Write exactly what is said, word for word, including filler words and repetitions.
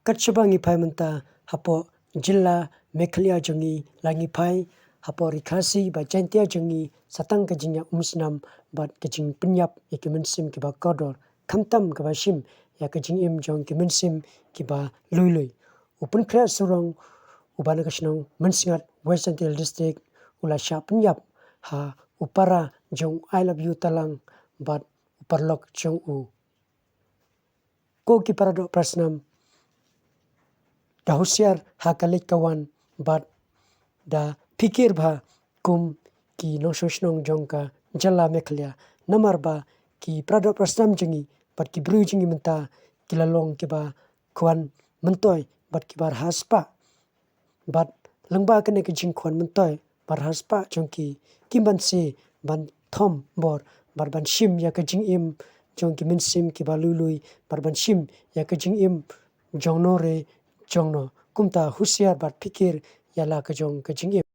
Kat shaba ngi phai mynta hapoh jylla Meghalaya jong ngi, la ngi phai hapoh Ri Khasi bad Jaintia jong ngi, sa tang ka jingïaumsnam bad ka jingpynïap ïa ki mynsiem kiba kordor, khamtam kaba shim ïa ka jingim jong ki mynsiem kiba lui lui. U Pynkhreh Surong, uba na ka shnong Mynsngat, West Jaintia District, u la shah pynïap ha u para jong u Ailapiew Talang bad u paralok jong u. Ko ki paradoh parasnam, da husiar ha ka leit ka wan bad da phikir bha kum ki nongshong shnong jong ka jylla Meghalaya, namar ba ki paradoh parasnam jong ngi bad ki briew jong ngi mynta ki la long kiba khwan myntoi bad kiba rha spah. Bad lyngba kane ka jingkhwan myntoi bad rha spah jong ki, kim banse ban thombor bad ban shim ïa ka jingim jong ki mynsiem kiba lui lui bad ban shim ïa ka jingim jongno re jongno. Kumta husiar bad phikir ïa la ka jong ka jingim.